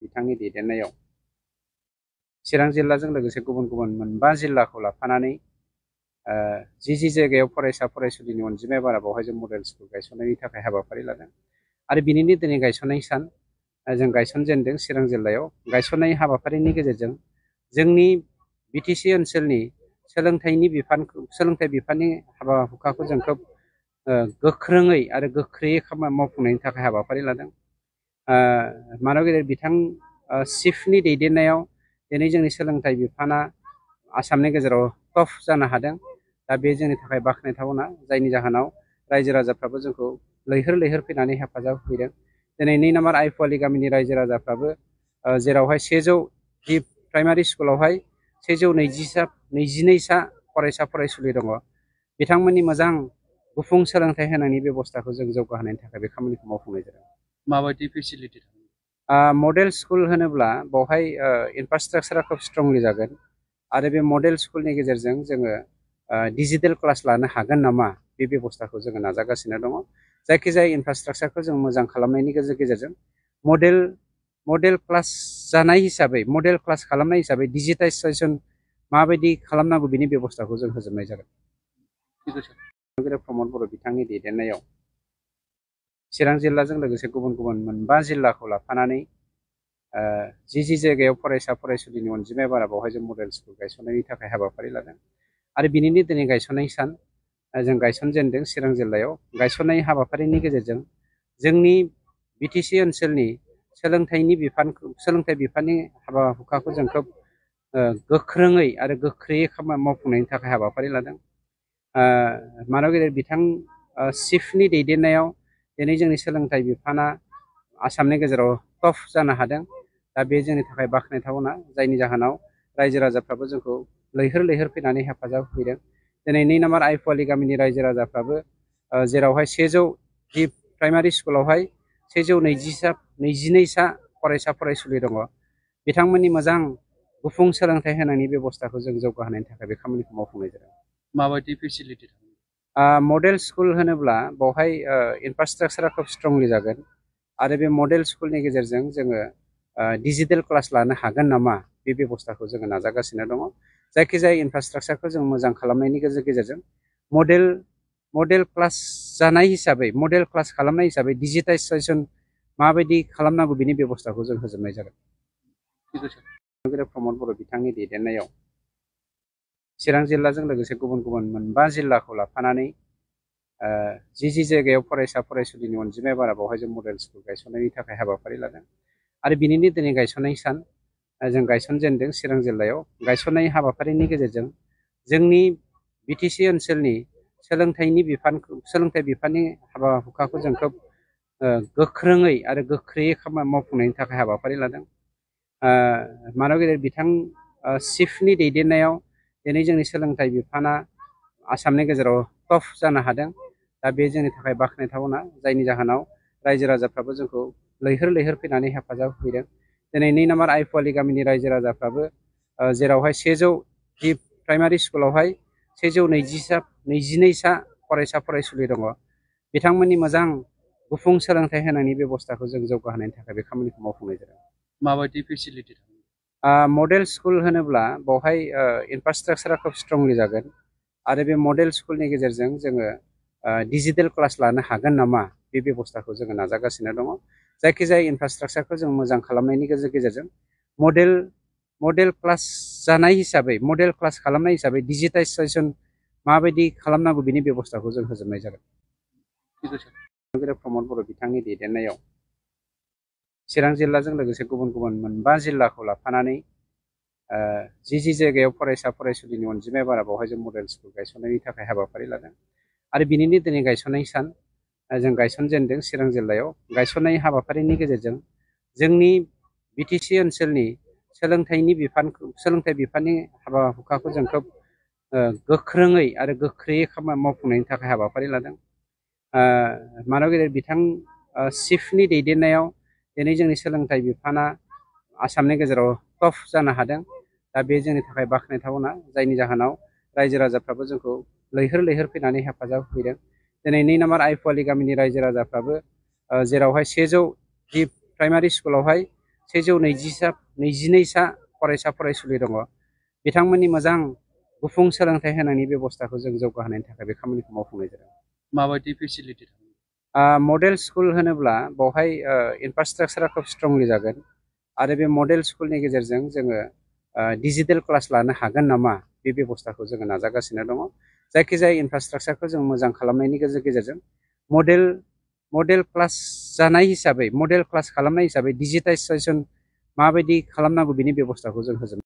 बिथांनि दैदेननायाव चिरां जिल्लाजों लोगोसे गुबुन गुबुन मोनबा जिल्लाखौ लाफानानै जि जायगायाव फरायसा फरायसुलिनि अनजिमाया बारा बेवहाय जों मडेल स्कुल गायसननायनि थाखाय हाबाफारि लादों आरो बिनिनो दिनै गायसननाय सान जों गायसनजेनदों चिरां जिल्लायाव गायसननाय हाबाफारिनि गेजेरजों जोंनि बिटिसि ओनसोलनि सोलोंथाइ बिफाननि हाबा हुखाखौ जों खोब गोख्रोङै आरो गोख्रैयै खामानि मावफुंनायनि थाखाय हाबाफारि लादों। मानव गेदेर बिथां चिफनि दैदेननायाव दिनै जोंनि सोलोंथाइ बिफाना आसामनि गेजेराव टप जानो हादों। दा बे जोंनि थाखाय बाख्नायथावना, जायनि जाहोनाव रायजो राजाफ्राबो जोंखौ लैहोर फैनानै हेफाजाब होफैदों। दिनै 2 नम्बर आइफवालि गामिनि रायजो राजाफ्राबो जेरावहाय 100 प्राइमारि स्कुलावहाय 122सा फरायसा फरायसुलि दङ, बिथांमोननि मोजां गुफुं सोलोंथाइ होनायनि बेबस्थाखौ जों जौगाहोनायनि थाखाय बे खामानिखौ मावफुंनाय जादों। माबायदि फेसिलिटि मडेल स्कुल होनोब्ला बेवहाय इनफ्रास्ट्राक्चारा खोब स्ट्रंलि जागोन आरो बे मडेल स्कुलनि गेजेरजों जोङो डिजिटेल क्लास लानो हागोन नामा बे बेबस्थाखौ जोङो नाजागासिनो दङ। जायखिजाया इनफ्रास्ट्राक्चारखौ जों मोजां खालामनायनि गेजेरजों मडेल क्लास जानाय हिसाबै मडेल क्लास खालामनाय हिसाबै डिजिटाइजेसन माबायदि खालामनांगौ बिनि बेबस्थाखौ जों होजोबनाय जागोन। प्रमद बर' बिथांनि दैदेननायाव चिरां जिल्लाजों लोगोसे गुबुन गुबुन मोनबा जिल्लाखौ लाफानानै जि जायगायाव फरायसा फरायसुलिनि अनजिमाया बारा बेवहाय जों मडेल स्कुल गायसननायनि थाखाय हाबाफारि लादों आरो बिनिनो दिनै गायसननाय सान जों गायसनजेनदों चिरां जिल्लायाव गायसननाय हाबाफारिनि गेजेरजों जोंनि बिटिसि ओनसोलनि सोलोंथाइ बिफाननि हाबा हुखाखौ जों खोब गोख्रोङै आरो गोख्रैयै खामानि मावफुंनायनि थाखाय हाबाफारि लादों। मानव गेदेर बिथां चिफनि दैदेननायाव दिनै जोंनि सोलोंथाइ बिफाना आसामनि गेजेराव टप जानो हादों। दा बे जोंनि थाखाय बाख्नायथावना, जायनि जाहोनाव रायजो राजाफ्राबो जोंखौ लैहोर फैनानै हेफाजाब होफैदों। दिनै 2 नम्बर आइफवालि गामिनि रायजो राजाफ्राबो जेरावहाय 100 प्राइमारि स्कुलावहाय 122सा फरायसा फरायसुलि दङ, बिथांमोननि मोजां गुफुं सोलोंथाइ होनायनि बेबस्थाखौ जों जौगाहोनायनि थाखाय बे खामानिखौ मावफुंनाय जादों। माबायदि फेसिलिटि मडेल स्कुल होनोब्ला बेवहाय इनफ्रास्ट्राक्चारा खोब स्ट्रंलि जागोन आरो बे मडेल स्कुलनि गेजेरजों जोङो डिजिटेल क्लास लानो हागोन नामा बे बेबस्थाखौ जोङो नाजागासिनो दङ। जायखिजाया इनफ्रास्ट्राक्चारखौ जों मोजां खालामनायनि गेजेरजों मडेल क्लास खालामनाय हिसाबै डिजिटाइजेसन माबायदि खालामनांगौ बिनि बेबस्थाखौ जों होजोबनाय जागोन। प्रमद बर' बिथांनि दैदेननायाव चिरां जिल्लाजों लोगोसे गुबुन गुबुन मोनबा जिल्लाखौ लाफानानै जि जायगायाव फरायसा फरायसुलिनि अनजिमाया बारा बेवहाय जों मडेल स्कुल गायसननायनि थाखाय हाबाफारि लादों आरो बिनिनो दिनै गायसननाय सान जों गायसनजेनदों चिरां जिल्लायाव गायसननाय हाबाफारिनि गेजेरजों जोंनि बिटिसि ओनसोलनि सोलोंथाइ बिफाननि हाबा हुखाखौ जों खोब गोख्रोङै आरो गोख्रैयै खामानि मावफुंनायनि थाखाय हाबाफारि लादों। मानव गेदेर बिथां चिफनि दैदेननायाव दिनै जोंनि सोलोंथाइ बिफाना आसामनि गेजेराव टप जानो हादों। दा बे जोंनि थाखाय बाख्नायथावना, जायनि जाहोनाव रायजो राजाफ्राबो जोंखौ लैहोर फैनानै हेफाजाब होफैदों। दिनै 2 नम्बर आइफवालि गामिनि रायजो राजाफ्राबो जेरावहाय 100 प्राइमारि स्कुलावहाय 122सा फरायसा फरायसुलि दङ, बिथांमोननि मोजां गुफुं सोलोंथाइ होनायनि बेबस्थाखौ जों जौगाहोनायनि थाखाय बे खामानिखौ मावफुंनाय जादों। माबायदि फेसिलिटि मडेल स्कुल होनोब्ला बेवहाय इनफ्रास्ट्राक्चारा खोब स्ट्रंलि जागोन आरो बे मडेल स्कुलनि गेजेरजों जोङो डिजिटेल क्लास लानो हागोन नामा बे बेबस्थाखौ जोङो नाजागासिनो दङ। जायखिजाया इनफ्रास्ट्राक्चारखौ जों मोजां खालामनायनि गेजेरजों मडेल क्लास खालामनाय हिसाबै डिजिटाइजेसन माबायदि खालामनांगौ बिनि बेबस्थाखौ जों होजोबनाय जागोन। प्रमद बर' बिथांनि दैदेननायाव चिरां जिल्लाजों लोगोसे गुबुन गुबुन मोनबा जिल्लाखौ लाफानानै जि जायगायाव फरायसा फरायसुलिनि अनजिमाया बारा बेवहाय जों मडेल स्कुल गायसननायनि थाखाय हाबाफारि लादों आरो बिनिनो दिनै गायसननाय सान जों गायसनजेनदों चिरां जिल्लायाव गायसननाय हाबाफारिनि गेजेरजों जोंनि बिटिसि ओनसोलनि सोलोंथाइ बिफाननि हाबा हुखाखौ जों खोब गोख्रोङै आरो गोख्रैयै खामानि मावफुंनायनि थाखाय हाबाफारि लादों। मानव गेदेर बिथां चिफनि दैदेननायाव दिनै जोंनि सोलोंथाइ बिफाना आसामनि गेजेराव टप जानो हादों। दा बे जोंनि थाखाय बाख्नायथावना, जायनि जाहोनाव रायजो राजाफ्राबो जोंखौ लैहोर फैनानै हेफाजाब होफैदों। दिनै 2 नम्बर आइफवालि गामिनि रायजो राजाफ्राबो जेरावहाय 100 प्राइमारि स्कुलावहाय 722सा फरायसा फरायसुलि दङ बिथांमोननि मोजां गुफुं सोलोंथाइ होनायनि बेबस्थाखौ जों जौगाहोनायनि थाखाय बे खामानिखौ मावफुंनाय जादों। माबायदि फेसिलिटि थागोन? मडेल स्कुल होनोब्ला बेवहाय इनफ्रास्ट्राक्चारा खोब स्ट्रंलि जागोन आरो बे मडेल स्कुलनि गेजेरजों जोङो डिजिटेल क्लास लानो हागोन नामा बे बेबस्थाखौ जोङो नाजागासिनो दङ। जायखिजाया इनफ्रास्ट्राक्चारखौ जों मोजां खालामनायनि गेजेरजों मडेल क्लास जानाय हिसाबै मडेल क्लास खालामनाय हिसाबै डिजिटाइजेसन माबायदि खालामनांगौ बिनि बेबस्थाखौ जों होजोबनो